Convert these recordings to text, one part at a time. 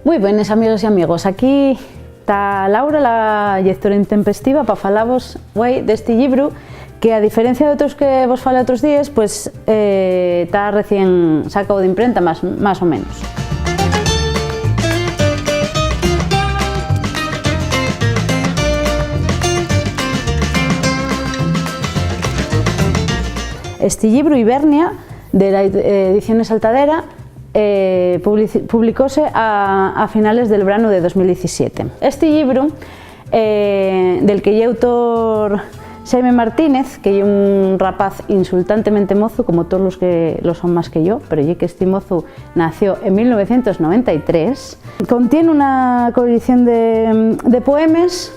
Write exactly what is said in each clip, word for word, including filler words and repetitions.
Mui buenes, amigues y amigos. Aquí ta Laura, la llectora intempestiva, pa falavos güei d'esti llibru que, a diferencia d'otros que vos fale otros díes, pues, eh, ta recién sacáu d'imprenta, más, más o menos. Esti llibru, Hibernia, de la ed-, eh, Ediciones Altadera, eh, publici-, publicóse a, a finales del branu de dos mil diecisiete. Esti llibru, eh, del que ye autor Xaime Martínez, que ye un rapaz insultantemente mozu, como todos los que lo son más que yo, pero ye que esti mozu nació en mil novecientos noventa y tres, contiene una colección de, de poemes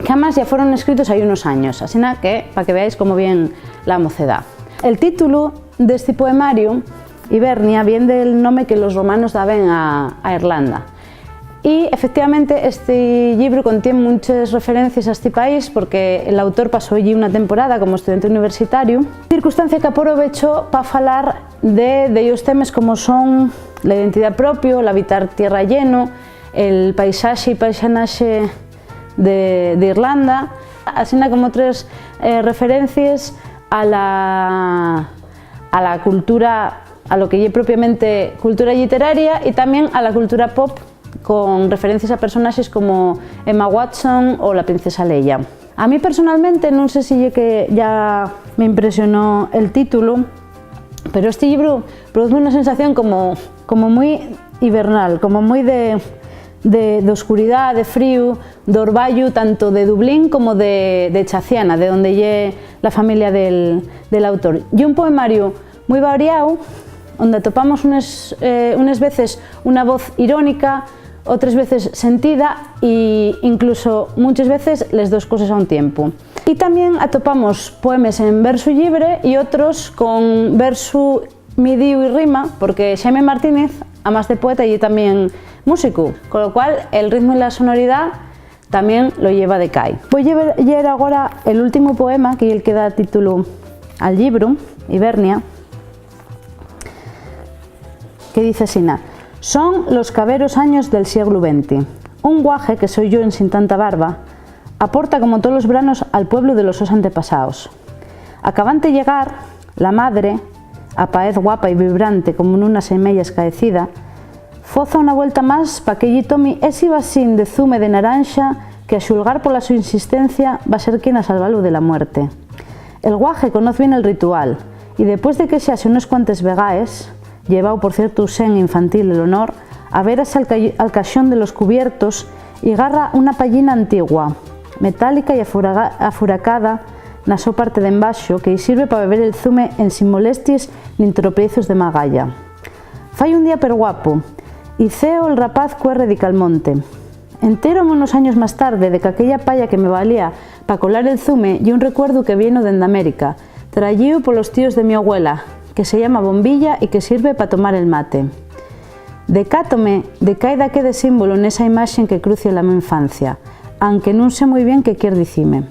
que amás ya fueron escritos hai unos años, asina que, pa que veáis cómo vien la mocedá. El títulu d'esti poemariu, Hibernia, vien del nome que los romanos daben a, a Irlanda. Y, efectivamente, esti llibru contien munches referencies a esti país porque l'autor pasó ellí una temporada como estudiante universitariu, circunstancia qu'aprovechó pa falar de dellos temes como son la identidá propio, l'habitar tierra lleno, el paisaxe y paisanaxe de, d'Irlanda, asina como tres, eh, referencies a la, a la cultura, a lo que ye propiamente cultura lliteraria y tamién a la cultura pop, con referencies a personaxes como Emma Watson o la princesa Leia. A mí, personalmente, nun sé si ye que ya m'impresionó el títulu, pero esti llibru produzme una sensación como, como mui hibernal, como mui de, de, d'oscuridá, de fríu, d'orbayu, tanto de Dublín como de, de Chaciana, de donde ye la familia del, del autor. Ye un poemariu mui variáu, onde atopamos unes, eh, unes veces una voz irónica, otres veces sentida y incluso munches veces les dos coses a un tiempu. Y tamién atopamos poemes en versu llibre y otros con versu midíu y rima, porque Xaime Martínez, amás de poeta, ye tamién músicu, con lo cual el ritmu y la sonoridá tamién lo lleva de cai. Voi llever, lleer agora el últimu poema, que ye el que da títulu al llibru, Hibernia, que diz asina: "Son los caberos años del sieglu venti. Un guaje que soi yo ensin tanta barba, aporta como tolos branos al pueblu de los sos antepasaos. Acabante llegar, la madre, apaez guapa y vibrante como nuna semeya escaecida, foza una vuelta más pa que-y tome esi vasín de zume de naranxa que, a xulgar pola so insistencia, va ser quien a salvalu de la muerte. El guaje conoz bien el ritual, y depués de quexase unes cuantes vegaes, llevao, por ciertu, sen infantil el honor, avérase al ca-, al caxón de los cubiertos y garra una pallina antigua, metálica y afuraga-, afuracada na so parte d'embaxo, que-y sirve pa beber el zume ensin molesties nin tropiezos de magaya. Fai un día perguapu, y ceo el rapaz cuerre dica al monte. Entéro'me unos años más tarde de qu'aquella paya que me valía pa colar el zume ye un recuerdu que vieno dende América, trayíu polos tíos de mi abuela, que se llama bombilla y que sirve pa tomar el mate. Decátome de qu'hai daqué de símbolu nesa imaxe que crucia la mo infancia, anque nun sé mui bien qué quier dicime.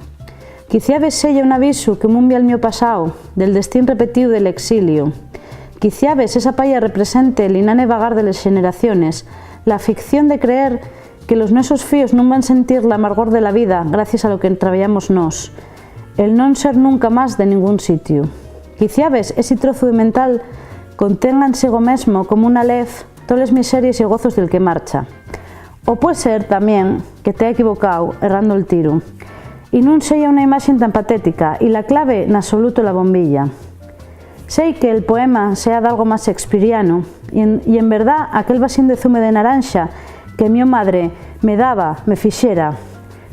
Quiciabes seya un avisu que m'unvia'l mio pasáu, del destín repetíu del exiliu. Quiciabes esa paya represente l'inane vagar de les xeneraciones, la ficción de creer que los nuesos fíos nun van sentir l'amargor de la vida gracies a lo que trabayamos nós, el non ser nunca más de ningún sitiu. Quiciabes esi trozu de mental contenga en sego mesmo como una lez toles miseries y gozos del que marcha. O pue ser, tamién, que tea equivocáu, errando'l tiru, y nun seya una imaxe tan patética, y la clave n'asoluto la bombilla. Sei'l poema sea dalgo más shakespeariano, y en, y en verdá aquel vasín de zume de naranxa que mio madre me daba, me fixera,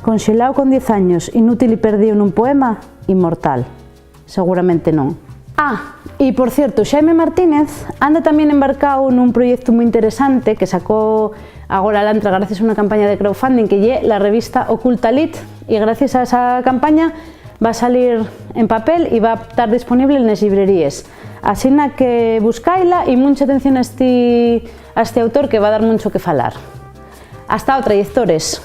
conxeláu con diez años, inútil y perdíu nun poema, inmortal. Seguramente non. Ah, y por cierto, Xaime Martínez anda tamién embarcáu nun proyectu mui interesante que sacó agora l'antra gracies a una campaña de crowdfunding, que ye la revista Oculta Lit, y gracies a esa campaña va salir en papel y va tar disponible nes llibreríes. Asina que buscaila y muncha atención a esti, a esti autor, que va dar muncho que falar. Hasta otra, llectores.